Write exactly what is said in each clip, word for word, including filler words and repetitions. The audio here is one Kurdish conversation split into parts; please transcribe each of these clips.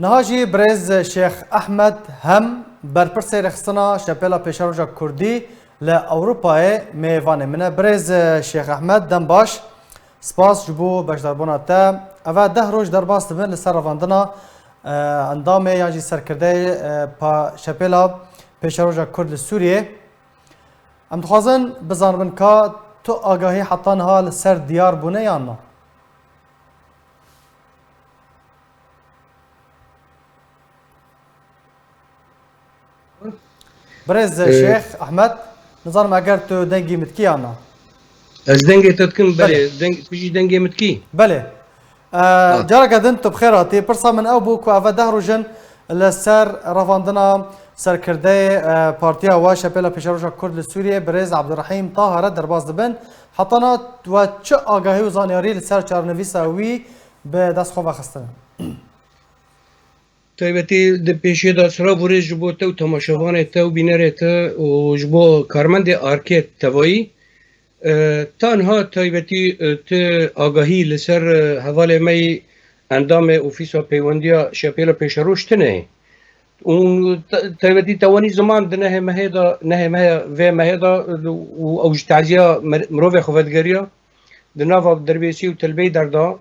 Niha jî birêz Şêx Ehmed Hem, berpirsê rêxistina Şepêla Pêşeroja Kurdî li Ewropayê, mêvanê min e. Birêz Şêx Ehmed, dem baş. Spas ji bo beşdarbûna te. Eve deh roj derbas dibin li ser revandina, e, endamê yan jî serkirdeyê, e, pa-, Şepêla Pêşeroja Kurd li Sûriyê. Em dixwazin bizanibin ka tu agahî heta niha li ser diyar bûne yan na? Birêz Ee, Şêx Ehmed, nizanim eger tu dengî min dikî yan na? Ez dengê te dikim, belê. Belê. Deng, tu jî dengê min dikî? Belê. Ee, Ha. Careke din tu bi xêr hatî. Pirsa min ew bû ku eve deh roj in li ser revandina serkirdeyê, e, partiya we, Şepêla Pêşeroja Kurd li Sûriyê, birêz Abdurrahîm Tahar e, derbas dibin. Heta niha we çi agahî û zanyarî li ser çarenivîsa wî bi dest xwe vexistine? Taybetî di pêşê de silav û rêz ji bo te û temaşevanê te û bînerê te û ji bo karmendê Arkê tevayî. E, tanha taybetî, e, ti agahî li ser, e, hevalê me yî endamê Ofîsa Peywendiya Şepêla Pêşeroj tune ye. Û ta-, taybetî te wanî ziman di nehê mehê de, nehê mehê, vê mehê de, e, û ew ji teziya mer-, mirovê xwe vedigeriya. Di nava Dirbêsî û Tilbeyder de,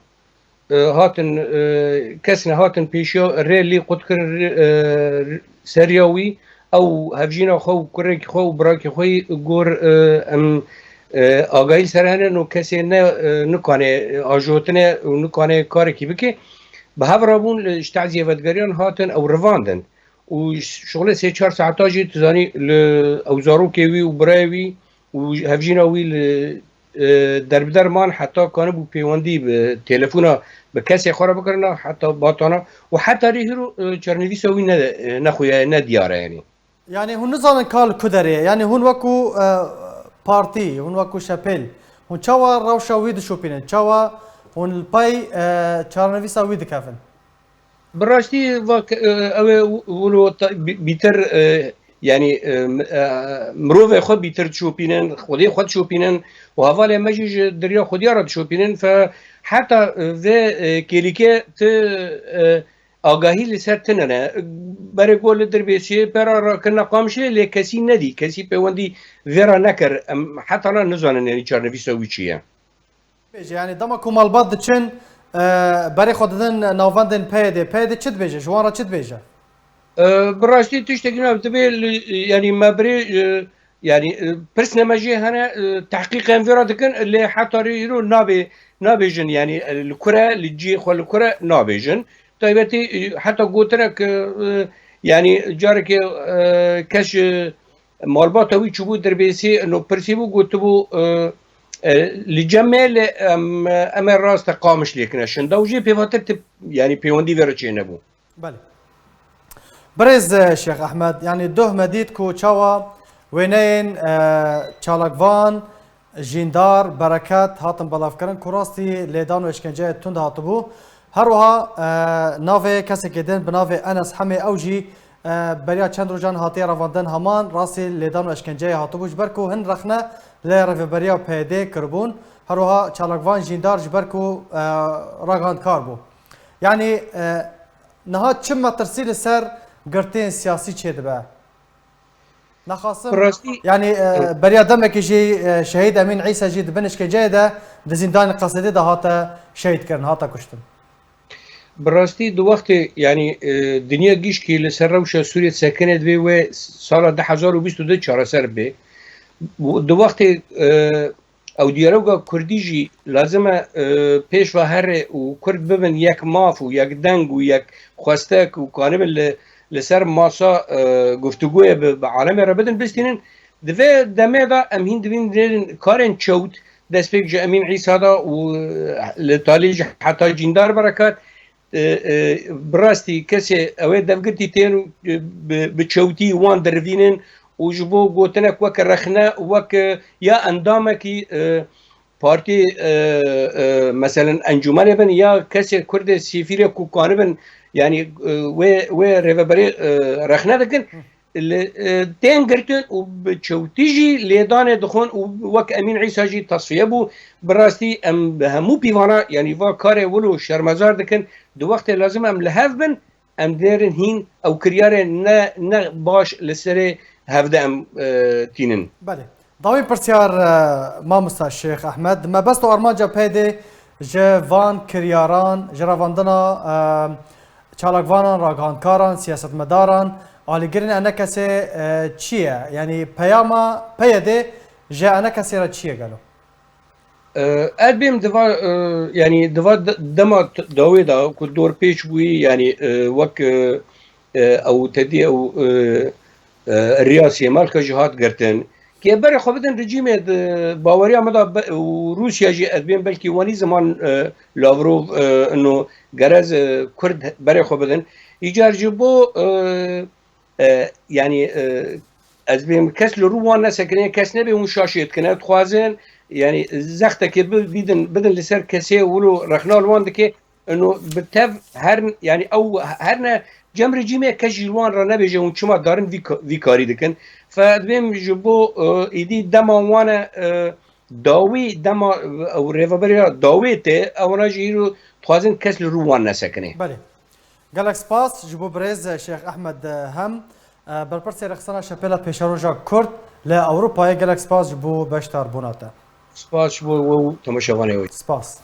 e, hatin, e, kesne hatin pêşiya rê lî qut kirin, e, seriya wî, ew hevjîna xwe û kurekî xwe û birakî xwe yî gor, e, em, e, agahî li ser hene, no kesê ne, e, nikane, e, ajotine û nikane karekî bike. Bi hev rabûn li, ji teziyê vedigeriyan hatin ew rivandin. Û şixulê sê çar saeta jî tu zanî li ew zarokê wî û birayê wî û hevjîna wî li, e, derbider man heta kanibû pêwendî bi telefona bi kesê xwe re bikirina heta batana û heta rê hîro, e, çarenivîsa wî ne, e, nexuyaye, ne diyar e yanî. Yanî hûn nizanin ka li ku derê ye? Yanî hûn wekû, e, partî, hûn wekû Şepêl, hûn çawa rewşa wî dişopînin? Çawa hûn li pey, e, çarenivîsa wî dikevin? Bi rastî va ke-, e, ew ê wilo ta-, bî-, bîtir, e, yanî, e, m-, e, mirovê xwe bîtir dişopînin, xwedê xwe dişopînin û hevalê me jî ji diriya xwediya re dişopînin. Fe heta, e, vê, e, kêlîkê ti, e, agahî li ser tine ne. Berê got li Dirbêsiyê pera rakirine Qamişlê lê kesî nedî, kesî pêwendî vê re nekir. Em heta na nizanin yanî çarenivîsa wî çi ye. Bêje, yanî dema ku malbat diçin, e, berê xwe didin navendên P Y D. P Y D çi dibêje? Ji wan re çi dibêje? E, bi rastî tiştekî ne dibê li, yanî me birê, e, yanî, e, pirsne me jê hene, e, tehqîqên vê re dikin, lê heta rê îro nabê, nabêjin, yanî, e, li kure, li cihê xwe li kure nabêjin. Taybetî, e, heta gotinek, e, e, yanî carekê, e, kes ji malbata wî çûbû Dirbêsî, no pirsî bû, gotibû, e, e, li cem me lê em, em ê raste Qamişlê kine şinda û jê pêvatir tip, yanî pêwendî vê re çênebû. Belê. Birêz, e, Şêx Ehmed, yanî duh me dît ku çawa wêneyên, e, çalakvan, Jîndar Bereket hatin belavkirin ku rastî lêdan û eşkenceyê tund hatibû. Her wiha, e, navê kesekê din bi navê Enes Hemê, ew jî, e, beriya çend rojan hatiye revandin, heman rastî lêdan û eşkenceyê hatibû, ji ber ku hin rexne li rêveberiya P Y D kiribûn. Her wiha çalakvan Jîndar ji ber ku, e, ragihandkar bû. Yanî, e, niha çi metirsî li ser girtiyên siyasî çêdibe? Naxasim, Bi rastî, yanî, e, beriya demekê jî, e, şehîd Emîn Îsa jî di bin işkenceyê de di zîndanê Qesedê de hate şehîd kirin, hate kuştin. Bi rastî di wextê, yanî, e, dinya gişkî li ser rewşa Sûriyê sekine divê wê sala du hezar û bîst û du çareser bê. Di wextê, e, Ew diyaloga kurdî jî lazim e, e, pêş ve here û kurd bibin yek maf û yek deng û yek xwestek û kanibin li, li ser masa, e, guftûgoyê bi, bi alemê re bidin, bistînin. Di vê demê de em hîn dibînin karên çewt, destpêk ji Emîn Îsa de û, e, li talî jî heta Cîndar Berekat, e, e, bi rastî kesê ew ê devgirtî tên û, e, bi, bi çewtî wan dirivînin û ji bo gotinek weke rexne, weke ya endamekî, e, partî, e, e, meselen encûmenê bin ya kesê Kurdê sîfîrê ku kanibin, yanî, e, wê, wê rêveberê, e, rexne dikin. Li, e, tên girtin û bi çewtî jî lêdanê dixwin û wek Emîn Îsa jî tesfiye bû. Bi rastî em bi hemû pîvana, yanî va karê wilo şermezar dikin. Di wextê lazim em li hev bin, em dêrin hîn ew kiryarê ne, ne baş li serê hevde em, e, tînin. Belê. Dawî pirsyar, e, mamosta Şêx Ehmed, mebest û armanca PYDê ji van kiryaran, ji revandina, e, çalakvanan, ragihandkaran, siyasetmedaran, alîgirên enekesê, e, çi ye? Yanî peyama PYDê ji enekesê re çi ye gelo? E, ez bêm diva, e, yanî diva de-, dema t-, dawê de ku dorpêç bûyî, yanî, e, wek, e, e, ew tedî ew, e, e, riya Sêmalka jî hat girtin. Kê berê xwe bidin rejîmê di baweriya me de be-, û Rûsya jî ez bêm belkî wanî ziman, e, Lavrov, e, ino gerez, e, Kurd berê xwe bidin. Îcar ji bo, e, e, yanî, e, ez bêm kes li rû wan nesekinê, kes nebê hûn şaşê dikine. Dixwazin, yanî zextekê bi-, bidin, bidin li ser kesê wilo rexna li wan dike. Ino bi tev her, yanî ew her ne cem rejîmê kes jî li wan re nebêje hûn çima darin vî ka-, vî karî dikin. Fe dibêm ji bo, e, êdî dema wan e, e, dawî dema, e, ew rêveberiya dawê tê, ewana jî îro dixwazin kes li rû wan nesekinê. Belê. Gelek spas ji bo birêz Şêx Ehmed Hem, e, berpirsê rexisana Şepêla Pêşeroja Kurd li Ewropayê. Gelek spas ji bo beşdarbûna te. Spas ji bo we û temaşevanê we. Spas.